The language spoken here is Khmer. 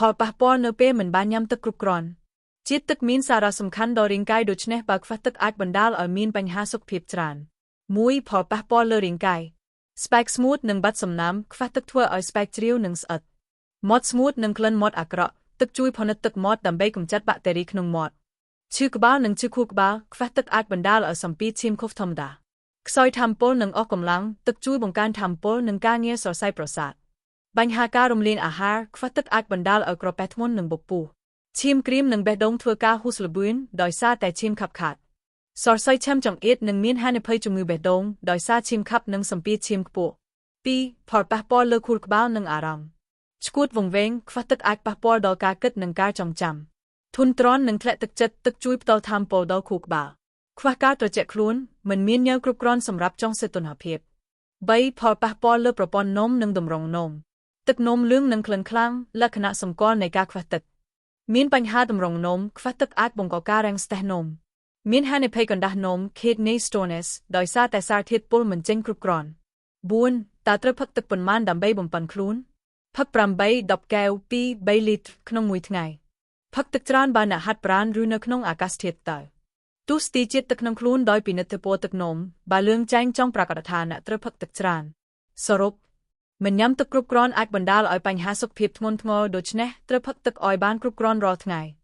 ផលប៉ះពាល់នៅពេលមិនបានញ៉ាំទឹកគ្រប់គ្រាន់ជាតិទឹកមានសារៈសំខាន់ដល់រាងកាយដូច្នេះបើខ្វះទឹកអាចបណ្ដាលឲ្យមានបញ្ហាសុខភាពច្រើន1ផលប៉ះពាល់លើរាងកាយស្បែកស្ងួតនិងបាត់សំណើមខ្វះទឹកធ្វើឲ្យស្បែកជ្រាវនិងស្អិតមាត់ស្ងួតនិងក្លិនមាត់អាក្រក់ទឹកជួយផលិតទឹកមាត់ដើម្បីកម្ចាត់បាក់តេរីក្នុងមាត់ឈឺក្បាលនិងឈឺខួរក្បាលខ្វះទឹកអាចបណ្ដាលឲ្យសម្ពាធឈាមខុសធម្មតាខ្សោយថាមពលនិងអស់កម្លាំងទឹកជួយបង្កើនថាមពលនិងការងារសរសៃប្រសាទបញ្ហាការរំលាយអាហារខ្វះទឹកអាចបណ្ដាលឲ្យក្រពះធ្ងន់និងបុកពោះឈាមក្រៀមនិងបេះដូងធ្វើការហួសល្បឿនដោយសារតែឈាមខាប់ខាតសរសៃឈាមចង្អៀតនិងមានហានិភ័យជំងឺបេះដូងដោយសារឈាមខាប់និងសម្ពាធឈាមខ្ពស់2ផលប៉ះពាល់លើខួរក្បាលនិងអារម្មណ៍ឆ្កួតវង្វេងខ្វះទឹកអាចប៉ះពាល់ដល់ការគិតនិងការចងចាំធុនទ្រាន់និងធ្លាក់ទឹកចិត្តទឹកជួយផ្ដល់ថាមពលដល់ខួរក្បាលខ្វះការត្រជាក់ខ្លួនមិនមានញើសគ្រប់គ្រាន់សម្រាប់ចង់សីតុណ្ហភាព3ផលប៉ះពាល់លើប្រព័ន្ធនោមនិងតម្រងនោមទឹកនោមលឿងនិងក្លិនខ្លាំងលក្ខណៈសម្គាល់នៃការខ្វះទឹកមានបញ្ហាតម្រងនោមខ្វះទឹកអាចបង្កការរាំងស្ទះនោមមានហានិភ័យកណ្ដាស់នោម kidney stones ដោយសារតែសារធាតុពុលមិនចេញគ្រប់គ្រាន់4តើត្រូវផឹកទឹកប៉ុន្មានដើម្បីបំពេញខ្លួនផឹក8 10កែវ2 3លីត្រក្នុងមួយថ្ងៃផឹកទឹកច្រើនបើអ្នកហាត់ប្រាណឬនៅក្នុងអាកាសធាតុតើទស្សទីជាតិទឹកក្នុងខ្លួនដោយពិនិត្យទៅពណ៌ទឹកនោមបើលឿងចែងចង់ប្រកាសថាអ្នកត្រូវផឹកទឹកច្រើនសរុបមិនញ៉ាំទឹកគ្រប់គ្រាន់អាចបណ្ដាលឲ្យបញ្ហាសុខភាពធ្ងន់ធ្ងរដូច្នេះត្រូវផឹកទឹកឲ្យបានគ្រប់គ្រាន់រាល់ថ្ងៃ។